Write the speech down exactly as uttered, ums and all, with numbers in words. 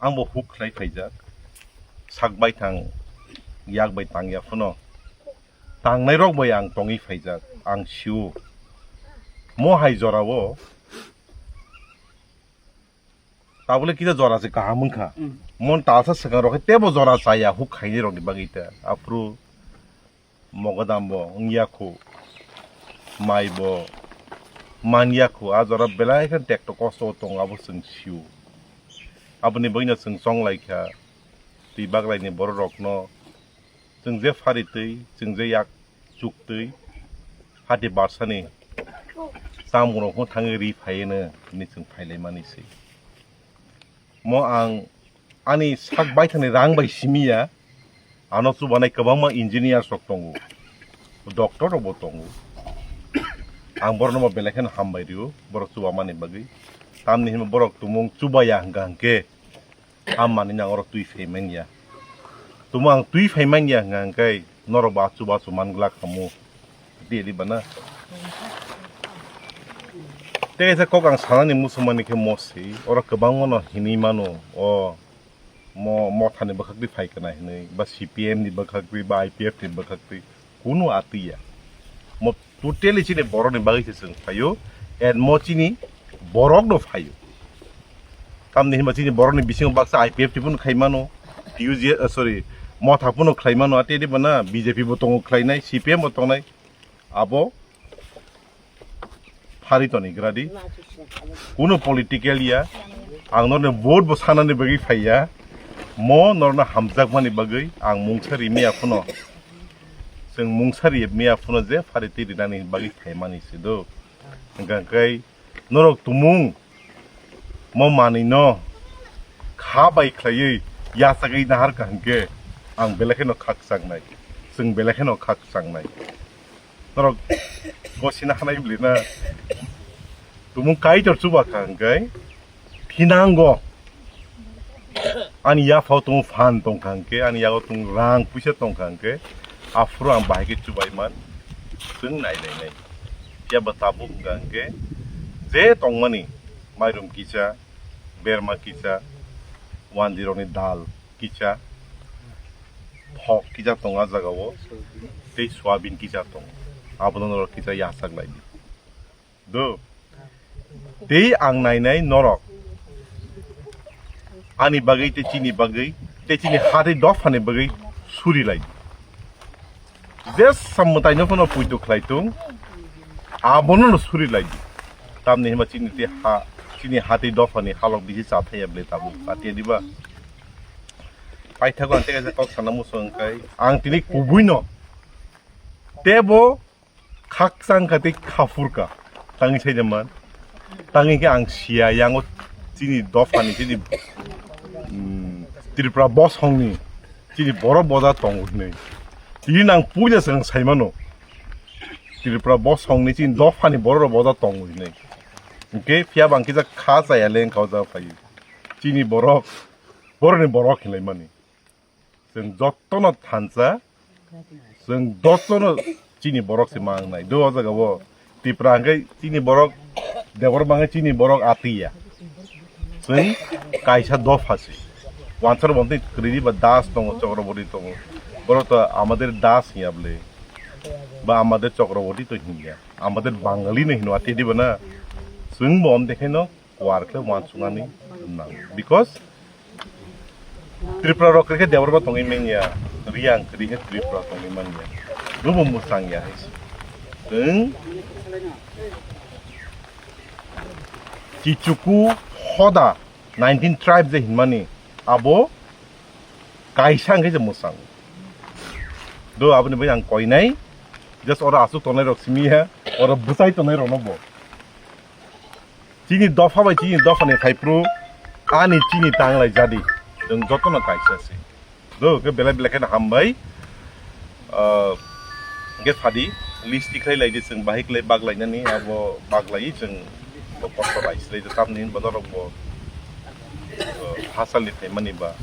Ang bo huk khlai phaijak, sak bai thang, yak bai tang ya phano, tangnai rok bai ang tongwi phaijak, ang sio. Mo hai jora o tabole kisa jora se kaham wngkha. Mm. Mon talsa swkang rok tebo jora chaya huk khaini rok ni bagwi ta. Aphuru mogodam bo wngya khu, mai bo manya khu, a jora belai khe tekto kosto tongo, abo chwng sio. Aboni bagwino chwng chong lai kha, twi baglai ni borok rokno chwng je phari twi, chwng je yak chuk twi, hati barsani tamung rok thangwi ri phaiwi no hwnwi chwng phai lai mani se. Mo ang ani sak baithani rang bai simi ya, ano chubanai kwbangma engineers rok tongo, doctor rok bo tongo. Ang borokno bo belai kheno hambai rio, borok chubamani bagwi. Tamni hwnba borok tumung chubaya hwnkha hwnkhe, a manwi no ang oro twi phai manya. Tumung ang twi phai manya hwnkha hwnkhe norok bo achu bachu man glak hamu. Di di bana. Tei kaisa kok ang sanani muchungmani khe mo se, oro kwbangma no hinwi mano, o mo, mothani bwkhak twi phai kana hinwi, ba C P M ni bwkhak twi, ba I P F ni bwkhak twi, kunu atwi ya. Mo totally chini borokni bagwi se chwng phaio, and mo chini borok no phaio. Tamni hinba chini borokni bisingo baksa I P F ni phano khai mano, T U G, uh, sorry, motha phano khlai mano, atwi di bana B J P bo tongo khlainai, C P M bo tongnai. Abo phari toni gradi. Kuno political ya. Ang norno vote bo sanani bagwi phaiya. Mo norno hamjakmani bagwi ang mungsa rimi aphano. Chwng mungsa rimi aphano je phari twi rinani bagwi phaimani se do. Hwnkha hwnkhe norok tumung mo manwi no kha bai khlaiwi yachagwi nahar kha hwnkhe ang belai kheno khakchang nai, chwng belai kheno khakchang nai. Norok gosina hanai bwlwi na tumung Kaitor chuba kha hwnkhe thinango. Ani yaphao tongo phan tongkha hwnkhe, ani yago tongo rang puisa tongkha hwnkhe, aphuru ang bahai khe chubai man, chwng nai nai nai. Phiya ba tabuk hwnkha hwnkhe, je tongmani mairum kisa, berma kisa, wandirokni dal kisa, thok kisa tongo a jagao, tei soyabin kisa tongo. Abono norok kisa yachak lai di. Do. Tei ang nainai norok ani bagwi tei chini bagwi tei chini hati dophani bagwi suri lai di. Jesa mwtaino phano puitu khlai tung, abono no suri lai di. Tamni hwnba chini tei ha, chini hati dophani halok bisi chathai ya bwle tabuk atia diba? Paithago ang tei kaisa kok sana muchung kai. Ang tini kubuino tebo khakchang kha tei khaphur kha. Tangwi sai man. Tangwi khe ang siya yango chini dophani chini, mm, Tripura bosongni chini borok boja tongo hinwi. Tini nang puila swkang sai mano. Tripura bosongni chini dophani borok rok boja tongo hinwi. Hwnkhe phiya bang kisa kha chaya leng kha o jaga phaiwi. Chini borok, borokni borok hinlai mani. Chwng jotono thansa, chwng jotono chini borok se mangnai. Do o jaga o Tipra hwnkhe chini borok, Debbarma hwnkhe chini borok atiya. Chwng kaisa dopha se. Wansar bo tei kwrwi ba Das tongo, Chakraborty tongo. Borok to amader Das hinya bwle. Ba amader Chakraborty to hinya. Amader Bangali no hino ati diba na. Chwng bo om dekheno kuar khe uansuknani nang. Because Tripura rok khe Debbarma tongwi manya, Reang khe Tripura tongwi manya. Bobo mwchang ya hai se. Chwng Chichuku Hoda nineteen tribe je hinmani abo kaisa hwnkhe je mwchang. Do aboni bai ang koinai, just oro aswk tongnai rok simi ya, oro bwchai tongnai rokno bo. Chini dopha bai chini dophani phaiphru ani chini tanglai jadi. Chwng jotono kaisa se. Do, khe belai belai kheno hambai. Ah, hwnkhe phadi, list tikhlai lai di, chwng bahai khlai baglainani, abo baglai chwng bo kosto bai slai do, tamni hwnba norok bo, ah, hasalni phaimani ba.